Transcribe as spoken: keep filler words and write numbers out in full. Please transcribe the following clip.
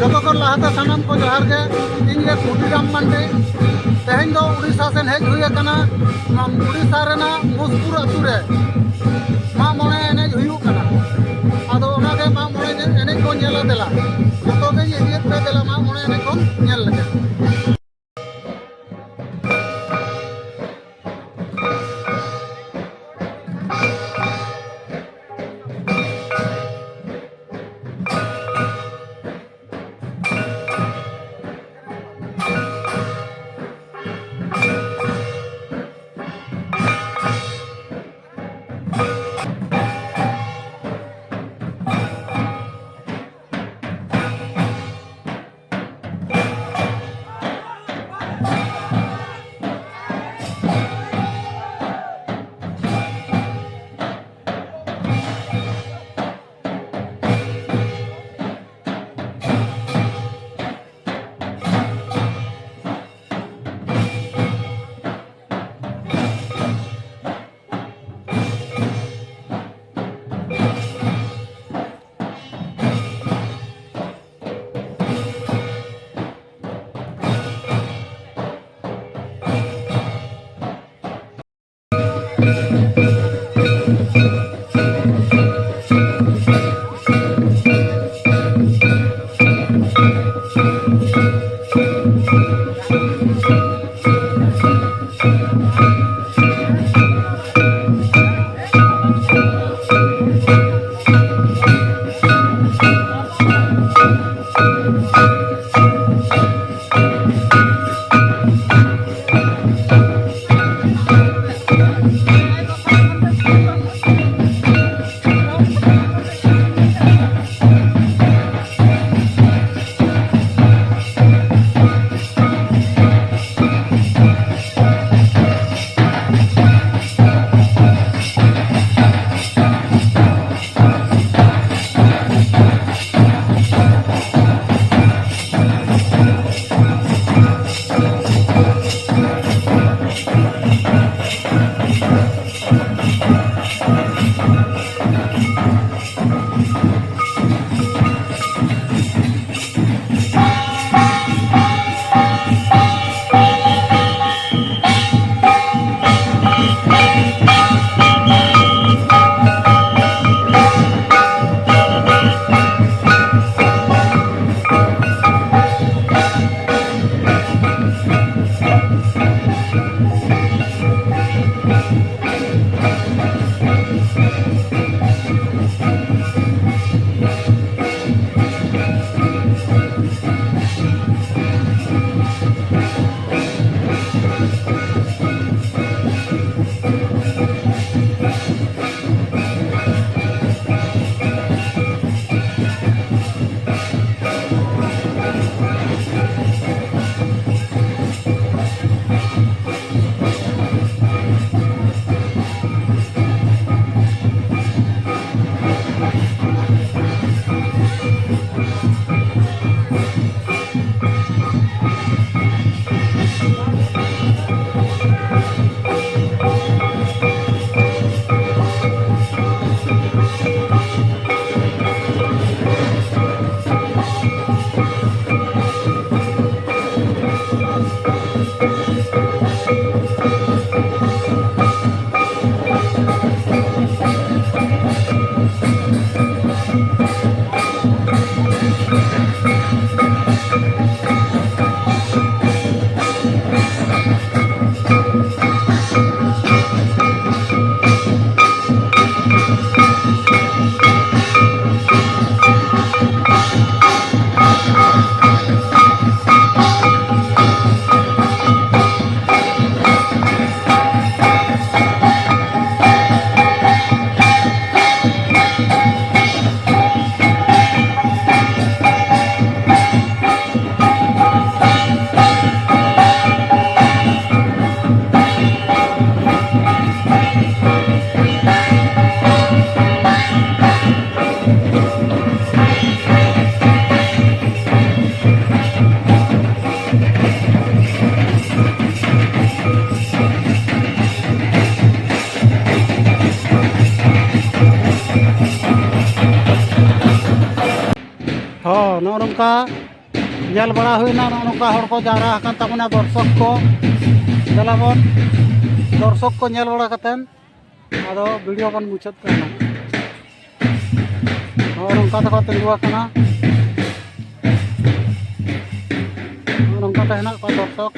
ᱡᱚᱛᱚ ᱠᱷᱚᱱ ᱞᱟᱦᱟᱛᱮ ᱥᱟᱱᱟᱢ ᱠᱚ ᱡᱚᱦᱟᱨ ᱜᱮ᱾ ᱤᱧ ᱜᱮ ᱠᱷᱩᱫᱤᱨᱟᱢ ᱢᱟᱱᱰᱤ᱾ ᱛᱮᱦᱮᱧ ᱫᱚ ᱩᱲᱤᱥᱥᱟ ᱥᱮᱱ ᱦᱮᱡ ᱦᱩᱭ ᱟᱠᱟᱱᱟ᱾ ᱱᱚᱣᱟ ᱩᱲᱤᱥᱥᱟ ᱨᱮᱱᱟᱜ ᱢᱩᱥᱯᱩᱨ ᱟᱹᱛᱩ ᱨᱮ ᱢᱟᱜ ᱢᱚᱬᱮ ᱮᱱᱮᱡ ᱦᱩᱭᱩᱜ ᱠᱟᱱᱟ᱾ ᱟᱫᱚ ᱚᱱᱟᱜᱮ ᱢᱟᱜ ᱢᱚᱬᱮ ᱮᱱᱮᱡ ᱵᱚᱱ ᱧᱮᱞᱟ᱾ ᱫᱮᱞᱟ, ᱡᱚᱛᱚ ᱜᱮ ᱤᱫᱤᱭᱮᱫ ᱯᱮ, ᱫᱮᱞᱟ ᱢᱟᱜ ᱢᱚᱬᱮ ᱮᱱᱮᱡ ᱵᱚᱱ ᱧᱮᱞ ᱞᱮᱜᱮ᱾ ᱦᱚᱸ, ᱱᱚᱜᱼᱚ ᱱᱚᱝᱠᱟ ᱧᱮᱞ ᱵᱟᱲᱟ ᱦᱩᱭᱱᱟ, ᱱᱚᱜᱼᱚ ᱱᱚᱝᱠᱟ ᱦᱚᱲ ᱠᱚ ᱡᱟᱣᱨᱟ ᱟᱠᱟᱱ ᱛᱟᱵᱚᱱᱟ, ᱫᱚᱨᱥᱚᱠ ᱠᱚ᱾ ᱫᱮᱞᱟ ᱵᱚᱱ, ᱫᱚᱨᱥᱚᱠ ᱠᱚ ᱧᱮᱞ ᱵᱟᱲᱟ ᱠᱟᱛᱮᱱ ᱟᱫᱚ ᱵᱷᱤᱰᱤᱭᱳ ᱵᱚᱱ ᱢᱩᱪᱟᱹᱫ ᱠᱟᱜᱼᱟ᱾ ᱱᱚᱜᱼᱚ ᱱᱚᱝᱠᱟ ᱛᱮᱠᱚ ᱛᱤᱸᱜᱩ ᱟᱠᱟᱱᱟ, ᱱᱚᱜᱼᱚ ᱱᱚᱝᱠᱟ ᱛᱮ ᱦᱮᱱᱟᱜ ᱠᱚᱣᱟ ᱫᱚᱨᱥᱚᱠ᱾